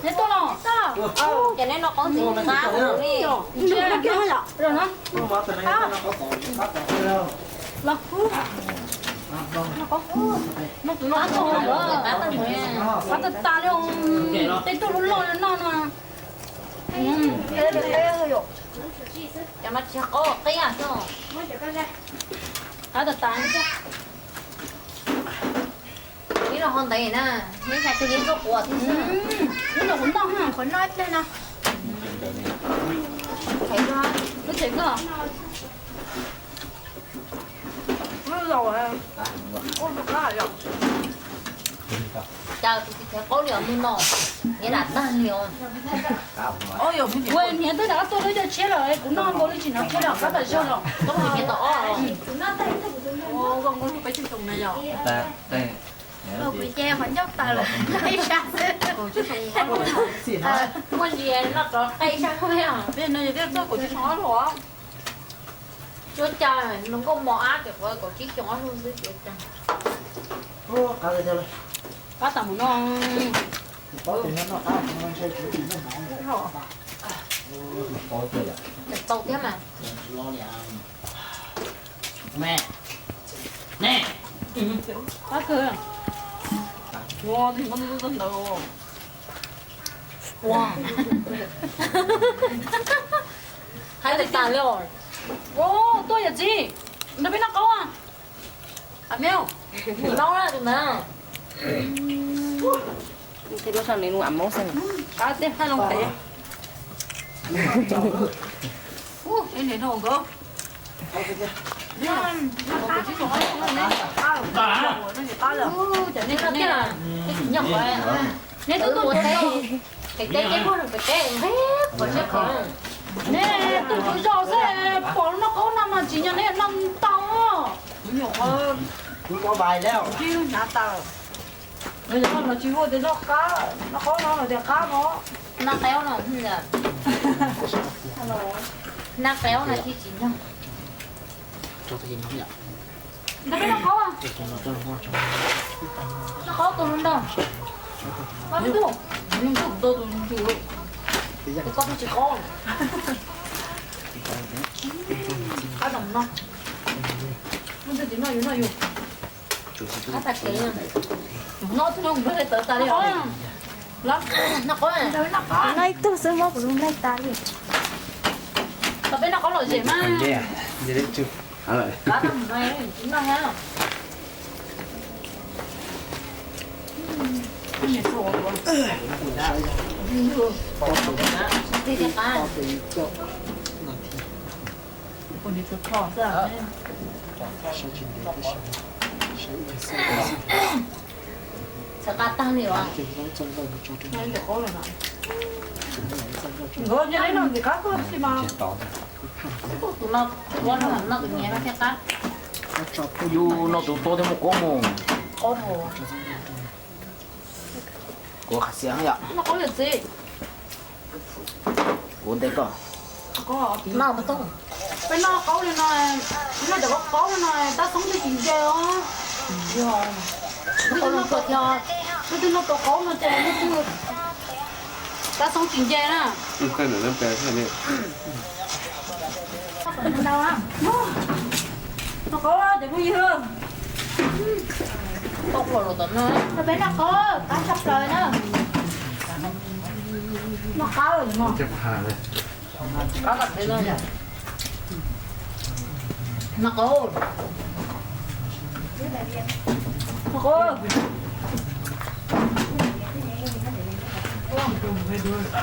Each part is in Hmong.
Neb tuaj los? Ces neb noj qab ntxiv qab li. Los, qab tas tas li, tej tuaj loj loj noj no. Cov no tsis qab qia xwb. Qab tas tas. Neb los ho ntev na, neb xav tus neb tuaj quas thiab xwb. Neb los kuv noj, qhov noj ib pliag no. Lub tsev koj. Lub zaus. Cas tus tsis qab li os, mus no, niam lam tag li os. Ua niam twb rov qab tuaj lub cov tshiab lawm, kuv noj nkaus li tsis hnov tshiab li, qab tas zog los. Tau ob. Kuv ces qhov ncauj tawm lawm, noj ib sab xwb. Muaj ntsis noj rov qab ib sab. Peb no yog thiaj txog kaum tsib xyoo ob hluas. Cuab cas hluas nkauj mos ab ces qhov kaum tsib xyoo ob hluas xwb cuab cas. Qab tas mus no. Tau thiab mas. Qab kawg. Hais li cas li os? Tuaj yawm txiv, nrog peb noj qaub. Amigo, noj na tus na. Tej lub sab nws lub a mos xwb. Qab tej haj loo tev. Neb noj nkawd. Neb noj tiag, neb noj qab. Neb twb tuaj teb, pem teb, teb muaj pem teb, qhov tsheb qhov. Neb tuaj tsuv zog xwb, pom noj qaub no mas tsis nyob neb noj tau. Kuv hnyav tas. Los tsis hu tias noj qab, noj qaub no los tias qab no. Noj qaub no, noj qaub no thiaj tsis nyob. Noj qaub, noj qaub tus hluas nraug. Noj tus, tus tus tus tus koj twb tsis qaub. Qab no, tus twg tsis noj yus noj yus. Qab tas kev. Noj ib tug xwb mob kuv lub nplaig tas li. Tau peb noj qaub lom zem mas. Qab tas mus no tsis noj thiab. Qab. Txhais qab tag li os. Nkawd nyob li no ntxim qab tuaj xwb mas. Tus no, tus no noj tus nyiam no thiaj qab. Yus noj tus tau thiaj muaj qaub mus. Qaub mus. Kuv qhab xiab yom. Noj qaub yawm txiv. Kuv ntes koj. Peb noj qaub li no, noj cov qaub qaub li no tab xoob twb tsis nce os. Yog, leej twg noj tau qaub no ces leej twg tab xoob tsis nce na. Noj qaub ces phooj ywg. Peb noj qaub qab tshaj plaws na. Noj qab lawm no. Qab tas kev no. Noj qaub. Noj qaub.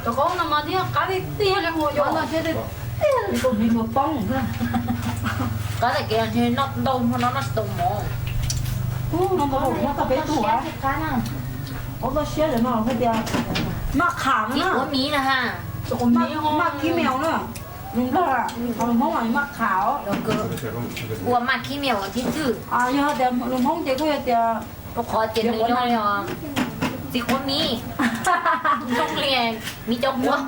Tus qaub no mas thiaj qab tiag tiag li mus yuav no thiab tiag tiag li tus hniav mus poob. Qab tas kev noj ntau hmo no noj tsis tau mov. Ub, no ntau hmo tau peb tug. Qaub toj siab no hais tias maj qham no na. Maj kib meos na. Lus Nplog, lus Hmoob maj qham os. Ua maj kib meos thiab xwb. Yog tias lus Hmoob ces kuj yog tias, qhov tias nws yog txiv quav miv, zoo li miv cov quav,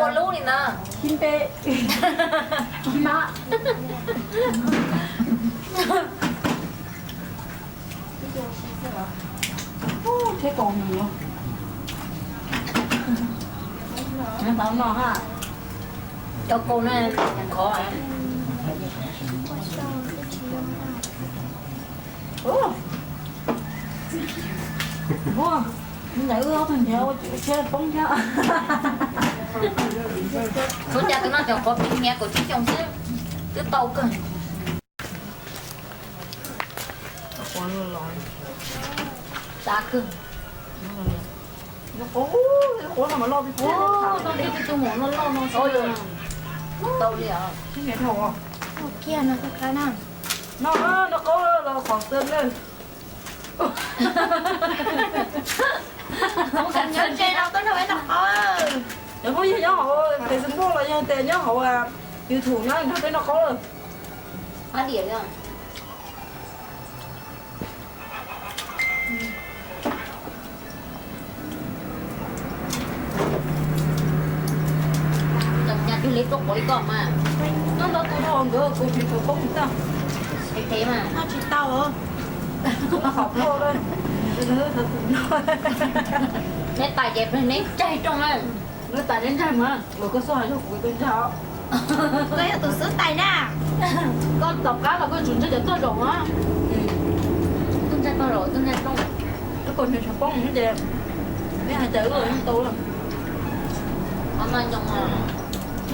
ua lub li ntawd. Kib npe, kib mab. Thiab kaus hniav. Cov qau na, khov. Ua, ntawm wb ob tug nrhiav ua tsis ua siab poob thiab. Txhob cia tus no cov qhuav pib nrhiav kaum tsib xyoos xwb, twb tau kawg. Qhuav los, xav kawg. Qhuav, qhuav no mas loj tiag tiag. Tau li os. Kiag no qab na. No, no qhuav los qhov xwb na. Cov phooj ywg nyob hauv Facebook los yog tias nyob hauv YouTube na nrog peb noj qaub lawm. Cov nyab twg li tuaj quav li koj mas. Noj ntau tus rau nkawd kuv tsis tshua poob tag. Phem phem mas. Noj tsis tau. Neb tais ces neb ntsaig rooj na. Neb tais neb ntsaig mas, koj xub hais yog kuv tus ntsaig os. Koj yog tus xub tais na. Koj tom qab los koj tsum ntsaig cov txoj zaum na. Tus ntsaig txoj zaum, tus ntsaig rooj. Koj nws tshua poob ces neb hais cas wb los yeej tau lawm.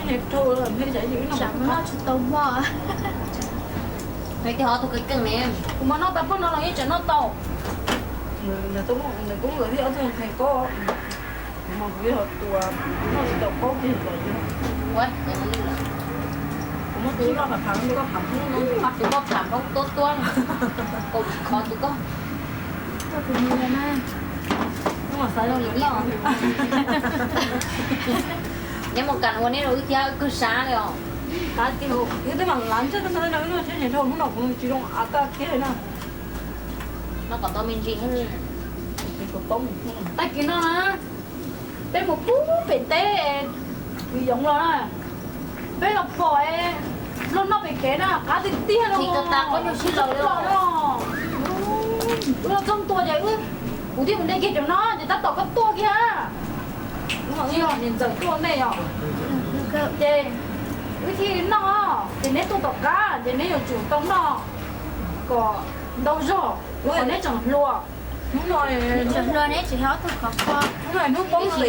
Neb niam rau lawm neb cas ib noj tsis tau hmo. Kuv mas noj tau poj no los yeej tseem noj tau. Nws kuv nkawd thiab ob tug ntxhais ko, mas kuv yog tus noj tsis tau qaub kiag los yog. Kuv muab tus noj phav phav, tus koj phav Hmoob no, tus koj phav Hmoob tuab tuab, kaum tsis khov tus koj. Neb mus kam ua neb rau wb thiab, wb kawg sab li os. Wb twb mam lav ntsej no, hnub no kuv tsis zoo av tag kiag na. Noj kom tau me ntsis. Tag kis no na, peb mus pub pem teb, kwv yoov los na, peb los pom luag noj pem kev na, qab tiag tiag los. Wb los txog ntua ces wb, kuv thiaj mus de kiag cov no ces tab tom koj tuaj kiag. Niam ntxawm tuaj nej os. Ces wb thiaj noj, ces neb tuaj tom qab ces neb yuav tsum tau noj kom ntau zog, kom neb tseem hluas. Hnub no, hnub poob xwb,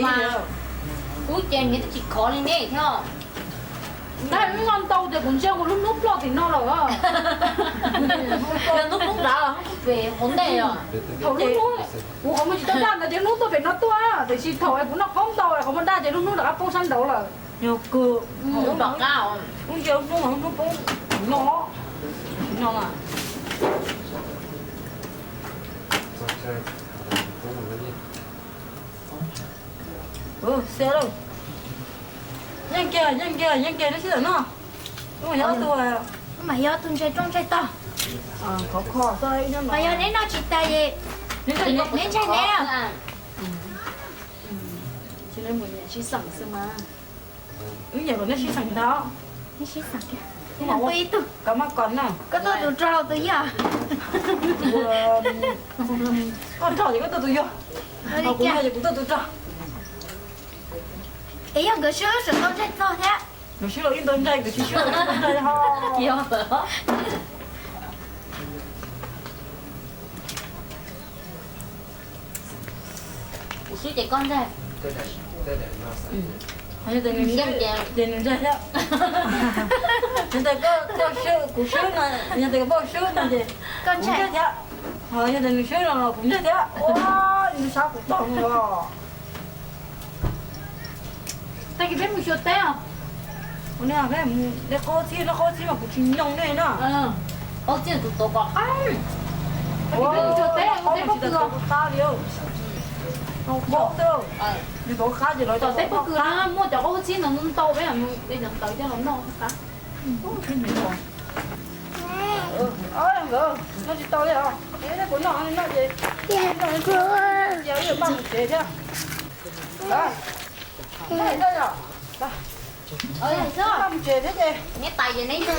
ub ces neb twb tsis khov li ne thiab. Ntag, wb noj ntau ces kuv ntsia kuv lub hnub ploj tim no lawm. Hnub poob nrad, pem hauv ntej os. Thaum lub hnub, kuv qhov muag tsis tau daj ntawd ces hnub tuaj pem no tuaj, tiam sis thaum kuv noj qoob ntau qhov muag daj ces lub hnub rov qab poob sab nraud lawm. Yog kawg, tom qab, ub ntsia hnub, hnub poob no, no. Xia lauj. Yeej kiag, yeej kiag, yeej kiag, neb sib tawm noj. Wb mas yog ob tug, wb mas yog ob tug ntsaig rooj ntsaig tog. Mas yog neb noj tsis tas es neb ntsaig neb. Sib xeem xwb mas. Wb nyiam kom neb sib xeem ntag. Neb sib xeem kiag. Koj maj kom na. Koj tuaj tus rog tus yog. Koj rog ces koj tuaj tus yog. Kuv no ces kuv tuaj tus rog. Es yog nkawd swb lub sawv tau ntsaig txog thiab. Nkawd swb los ib ntau ntsaig, nkawd tsis swb los ib ntau ntsaig ho. Kuv swb ces koj ntsaig. Ces nws ntsaig thiab. Yog tias koj swb, kuv swb no, yog tias koj swb no ces koj ntsaig thiab. Ho yog tias nws swb no los kuv ntsaig thiab. Ua, nws sab kuv tog os. Tag kis peb mus xyuas teb os. Ua li peb mus de qaub txhib, qaub txhib mas kuv tsis nyoo nej na. Qaub txhib tus tau kom qab. Tag kis peb mus xyuas teb, ua teb pob kws os. Qaub xwb. Nws tau qab ces lawv tom teb pob kws na, muaj cov qaub txhib ntau ntau, peb mus de cov ntawd coj los noj qab. Nkawd noj tsis tau li os, kuv noj noj ces, ces wb yuav maj mus tsev thiab. Maj mus tsev thiab ces. Neb tais ces neb ntag.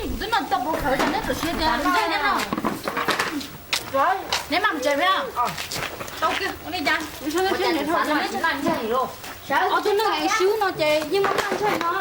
Kuv twb noj tau puv khawv ces neb txawm siab tias ntag thiab no. Neb maj mus tsev thiab. Tau kawg, ua li cas? Ob tug neeg es swb no ces yeej muaj nqaij ntshaij no.